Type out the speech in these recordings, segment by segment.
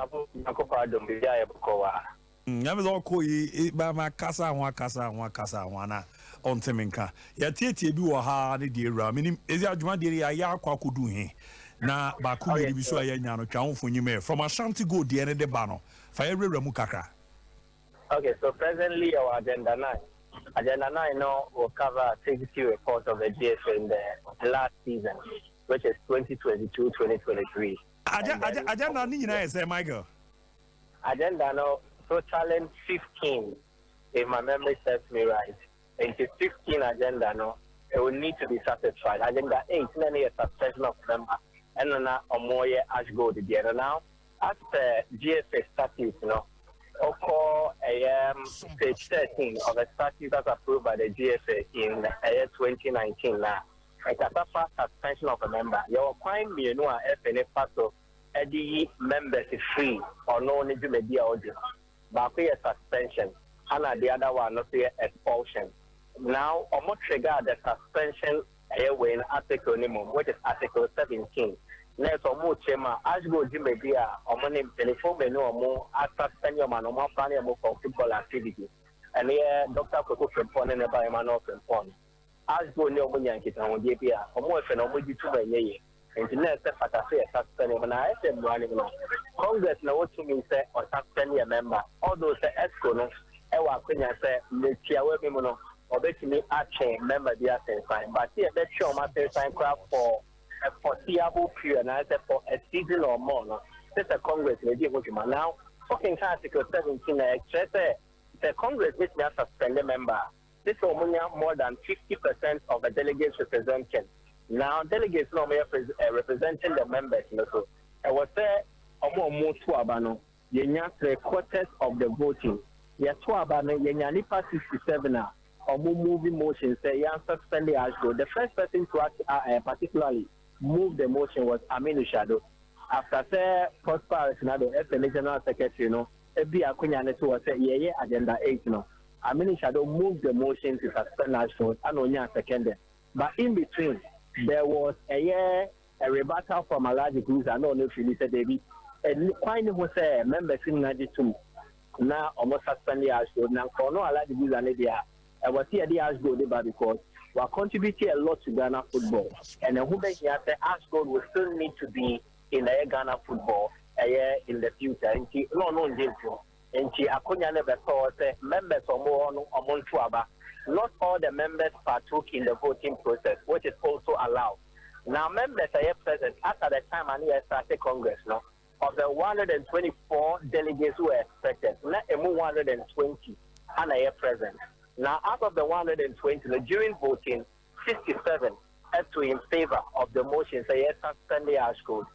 Abo Nyankopɔn adom, biribi a yɛbɛkɔ wa. Nyame sɛ ɔkɔ yi ba ma kasa ho, akasa ho, akasa ho ana ɔnteme nka. Yɛtietie bi wɔ ha ne deɛ wura menim ɛsi adwuma deɛ yɛayɛ akɔ akɔdu he na baako mmienu bi so a yɛanya no twa ho mfonyim from Ashanti Gold deɛ ne de ba no fa yɛwurawura mu kakra. Okay, so presently our agenda 9. Agenda 9 now will cover activity report of the GFA in the last season, which is 2022-2023. Agenda ne nyinaa yɛ sɛ, Michael? Agenda no totaling 15, if my memory serves me right. Into 15 agenda no, it will need to be satisfied. Agenda 8, then a suspension of member. And then ɔmo yɛ Ashgold deɛ. Now, as per GFA statute, ɔkɔ ɛyɛ page 13 of the statute as approved by the GFA in ɛyɛ 2019 na ɛkasa fa suspension of a member. Yɛwɔ kwan mmienu a FA ne fa so ɛde yi members free ɔno ne dwumadi a ɔdi. Baako yɛ suspension, ɛna the other one no so yɛ expulsion. Now, ɔmo trigger the suspension ɛyɛ wei no article ne mu, which is article 17. Na ɛsɛ ɔmo kyerɛ mu a Ashgold dwumadi a ɔmo ne mpanyinfoɔ mmienu a ɔmo asuspend ɔmo ano, ɔmo afa ne ɔmo for football activity. Ɛno yɛ Dr. Koko Frimpong ne ne ba Emmanuel Frimpong. Ashgold ne ɔmo nya nkitahodie bi a ɔmo ɛfɛ na ɔmo gye tum ɛnyɛ yie, nti na ɛsɛ fata so yɛ suspend ɔmo. Na ɛsɛ mmara no mu no, Congress na wɔtumi sɛ ɔsuspend yɛ member, although sɛ EXCO no ɛwɔ akonnwa sɛ mmetiawa bi mu no ɔbɛtumi atwe member bi asensan, but sɛ yɛbɛtwe ɔmo asensan koraa for a foreseeable period na sɛ for a season or more no, sɛ Congress na edi ho dwuma. Now, ɔkenkan article 17 na ɛkyerɛ sɛ Congress bɛtumi asuspend member a sɛ ɔmo nya more than 50% of the delegates representing. Now, delegates na ɔmo yɛ representing the members no, so ɛwɔ sɛ ɔmo a ɔmo to aba no yɛnya three quarters of the voting. Yɛto aba no, yɛnya nipa 67 a ɔmo moving motion sɛ yɛn suspend the Ashgold. The first person to act, particularly move the motion was Aminu Shado, after sɛ Prosper Alex Nado, FA general secretary no, ebi akonya ne so wɔ sɛ yɛyɛ agenda 8 no. Aminu Shado moved the motion to suspend Ashgold and onya seconded, but in between there was a rebuttal from Alhaji Guza na ɔno firi sɛ debi kwan ne ho sɛ members nyinaa gye tum na ɔmo suspend Ashgold, na nka ɔno Alhaji Guza ne deɛ ɛwɔ sɛ yɛde Ashgold de ba because wa contribute a lot to Ghana football and ɛho bɛhia sɛ Ashgold will still need to be in ɛyɛ Ghana football ɛyɛ in the future, nti na ɔno ngye nto. Nti akonnwa no bɛtɔɔ sɛ members ɔmo hɔ no ɔmo nto aba. Not all the members partook in the voting process, which is also allowed. Now, members are present at the time and yɛ start Congress no, of the 124 delegates who were expected, na emu 120 ana yɛ present. Now, out of the 120 no, during voting, 67 to in favor of the motion sɛ yɛ suspend the Ashgold,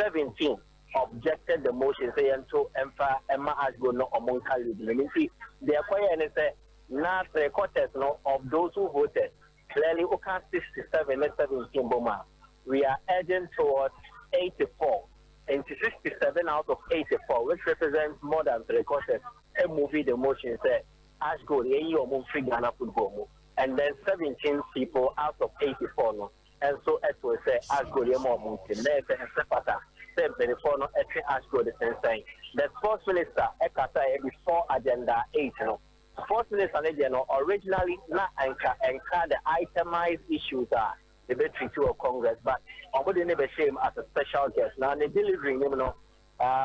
17 objected the motion sɛ yɛnto ɛmfa ɛma Ashgold no ɔmo nka league no. Nti deɛ ɛkɔyɛ ne sɛ na three quarters no of those who voted, clearly woka 67 ne 17 bom a, we are edging towards 84. Nti 67 out of 84, which represents more than three quarters, move the motion sɛ Ashgold yɛyi ɔmo mfiri Ghana football mu, and then 17 people out of 84 no ɛnso ɛto sɛ Ashgold yɛ ma ɔmo nti na ɛsɛ fata sɛ mpanyinfoɔ no ɛtwe Ashgold sensɛn. The sports minister ɛkasa yɛ before agenda 8 no. Sports minister no deɛ no, originally na nka the itemized issues a ebɛtreat wɔ Congress, but ɔmo de ne bɛhyɛ mu as a special guest. Na ne delivery nim no,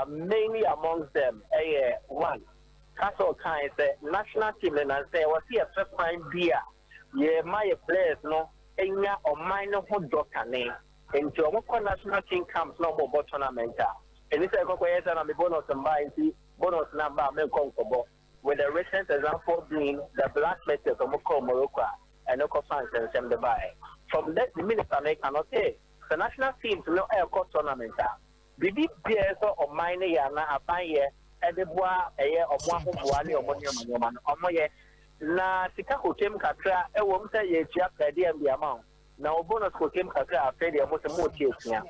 mainly amongst them ɛyɛ one kasa ɔkan sɛ national team ne nansɛ ɛwɔ sɛ yɛfɛ kwan bi a yɛma yɛ players no enya ɔman no ho dɔ kane. Nti ɔmo kɔ national team camps na ɔmo bɔ tournament a, ɛni sɛ ɛkɔkɔ yɛ sɛ na mi bonus mba, nti bonus na mba a menkɔ nkɔbɔ, with the recent example being the Black Meteors ɔmo kɔ Morocco a ɛno kɔ fa nsɛnsɛm de baeɛ. From that, the minister no ka no sɛ the national teams no ɛrekɔ tournament a, biribi biara sɛ ɔman no yɛ ana aban yɛ ɛde boa ɛyɛ ɔmo ahoboa ne ɔmo nneɛma nneɛma no ɔmo yɛ, na sika kokem kakra ɛwɔ mu sɛ yɛtua per diem de ama wo na o bonus kokem kakra, afei deɛ mo sɛ mo tie tia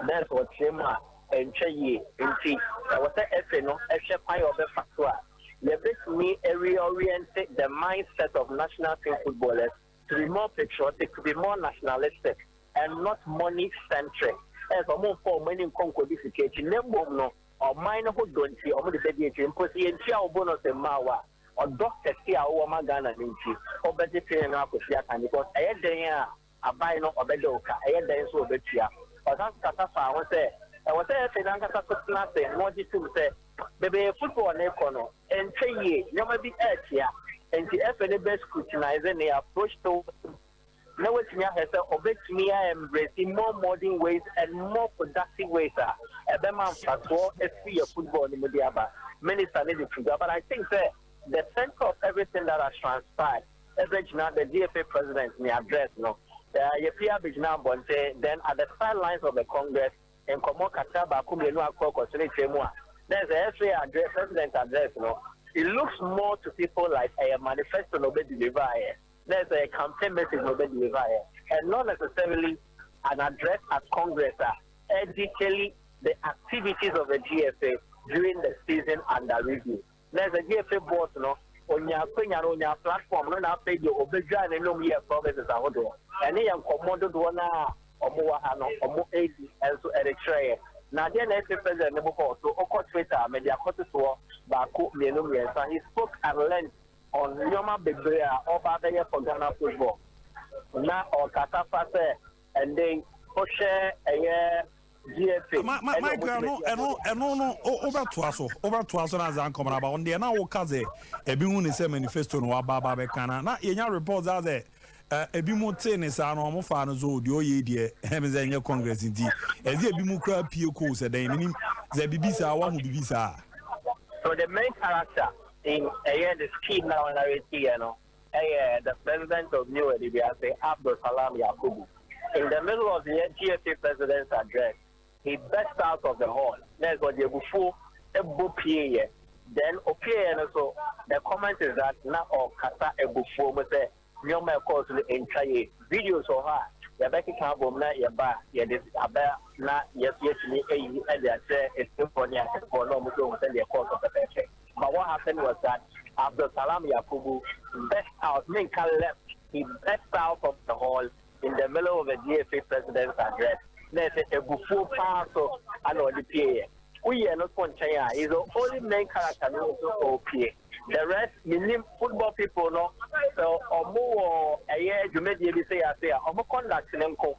then sɛ ɔkyerɛ mu a ɛntwa yie. Nti ɛwɔ sɛ FA no ɛhwɛ kwan yɛ ɔbɛfa so a yɛbɛtumi reorient the mindset of national team footballers to be more patriotic, to be more nationalistic and not money centric. Ɛsɛ ɔmo nfa ɔmo ani nkɔ nkɔdi sika akyi, na mmom no Ɔman no ho dɔ nti ɔmo de bɛdi akyire. Mpo sɛ yɛntua wo bonus mmaa wo a, ɔdɔ kɛse a wowɔ ma Ghana no nti, wobɛgye pene no akɔsi aka, because ɛyɛ den a aban no ɔbɛgye wo ka, ɛyɛ den nso ɔbɛtua. Ɔsan so kasa fa ho sɛ ɛwɔ sɛ ɛfɛ n'ankasa so tena ase na ɔgye tum sɛ bebe football ne kɔ no ɛntwɛ yie, nneɛma bi ɛɛtia, nti ɛfɛ ne bɛ scrutinize ne approach to na watumi ahwɛ sɛ ɔbɛtumi a embrace more modern ways and more productive ways a ɛbɛma mfasoɔ afiri yɛ football no mu de aba. Minister ne de to dwa, but I think sɛ the center of everything that has transpired ɛbɛgyina the GFA president ne address no. Yɛpia abɛgyina abɔnten, then at the sidelines of the congress, nkɔmmɔ kakra baako mmienu akɔ kɔso ne twɛ mu a, then the FA address, president address no, it looks more to people like a manifesto na ɔbɛ deliver yɛ. There's a campaign message na ɔbɛ deliver yɛ and not necessarily an address at congress a detailing the activities of the GFA during the season under review. There's a GFA boss no onya akwanya no, onya platform no na afei deɛ obedwa n'anum yɛ promises ahodoɔ. Ɛne yɛ nkɔmmɔ dodoɔ no a ɔmo wɔ ha no ɔmo edi nso ɛde kyerɛ yɛ. Na adeɛ na ɛfɛ president ne bobɔ so, ɔkɔ Twitter mɛde akɔto soɔ baako, mmienu, mmiɛnsa. He spoke at length on nneɛma bebree a ɔba abɛyɛ for Ghana football, na ɔkasa fa sɛ ɛnde ɔhwɛ ɛyɛ GFA. Ma ma Michael, ɛno no wobɛtoa so na adza nkɔmɔ aba ɔno deɛ na woka sɛ ebi hu ne sɛ manifesto no waba aba bɛka na yɛnya report sɛ ebi mu tee ne saa no, ɔmo fa no so deɛ ɔyɛ deɛ ɛmi sɛ ɛnyɛ congress nti ɛsɛ ebi mu kura pie koo sɛ dɛn minim sɛ bibi saa wahu bibi saa. So the main character in ɛyɛ the scheme na wɔn narrate yɛ no ɛyɛ the president of New Edubiase, Abdul Salam Yakubu. In the middle of the GFA president's address, he burst out of the hall. Next, ɔde ebufuo ɛbɔ pie yɛ. Then opie yɛ no so, the comment is that na ɔkasa ebufuo mu sɛ nneɛma ɛkɔɔ so no ntwa yie. Videos wɔ hɔ a yɛbɛkeka abom na yɛba yɛde aba na yɛtumi ayi ɛde akyerɛ etufoɔ ne ahwɛfoɔ na wɔn nso ohun sɛ deɛ ɛkɔɔ so pɛpɛɛpɛ. But what happened was that Abdul Salam Yakubu burst out, Minka left, he burst out of the hall in the middle of the GFA president's address. Na ɛsɛ ebufuo paa so ana ɔde pie yɛ. Woyɛ no so nkyɛn a, he's the only main character no nso ɔpie. The rest, minim football people no, sɛ ɔmo wɔ ɛyɛ dwumadie bi sɛ yɛase a, ɔmo conduct ne nko.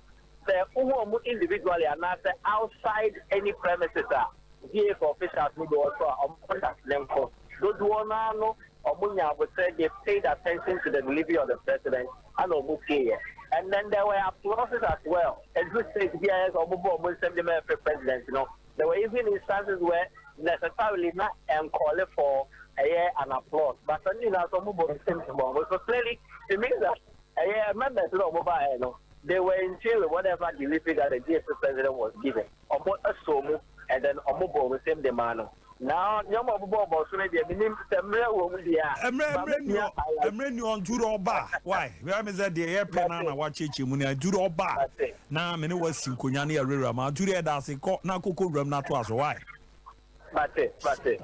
Sɛ wohu ɔmo individually anaasɛ outside any premises a, GFA officials no bi wɔ so a, ɔmo conduct ne nko. Dodoɔ naa no, ɔmo nya abotire, they paid attention to the delivery of the president ana ɔmo pie yɛ. And then there were applauses as well. Edu stage bi a yɛ sɛ ɔmo bɔ ɔmo nsɛm de ma ɛfɛ president no. There were even instances where necessarily not and call for ɛyɛ an applause, but sɛ ne nyinaa so ɔmo bɔ nsɛm de ma ɔmo. So clearly it means that ɛyɛ members na ɔmo ba yɛ no, they were in tune with whatever delivery that the GFA president was giving. Ɔmo ɛsɔ mu and then ɔmo bɔ ɔmo nsɛm de ma no. Now nneɛma ɔbobɔ ɔbɔ so no deɛ, minim sɛ mmerɛ wɔ mu deɛ a. Mmerɛ ni ɔnturu ɔba why bɛrɛ mi sɛ deɛ yɛ pɛ na wakyerɛkyerɛ mu ni nturu ɔba na mene wasi nkonnwa ne yɛwerɛwerɛ ma nturu yɛ da ase kɔ na koko wuram na to aso why. Bate bate.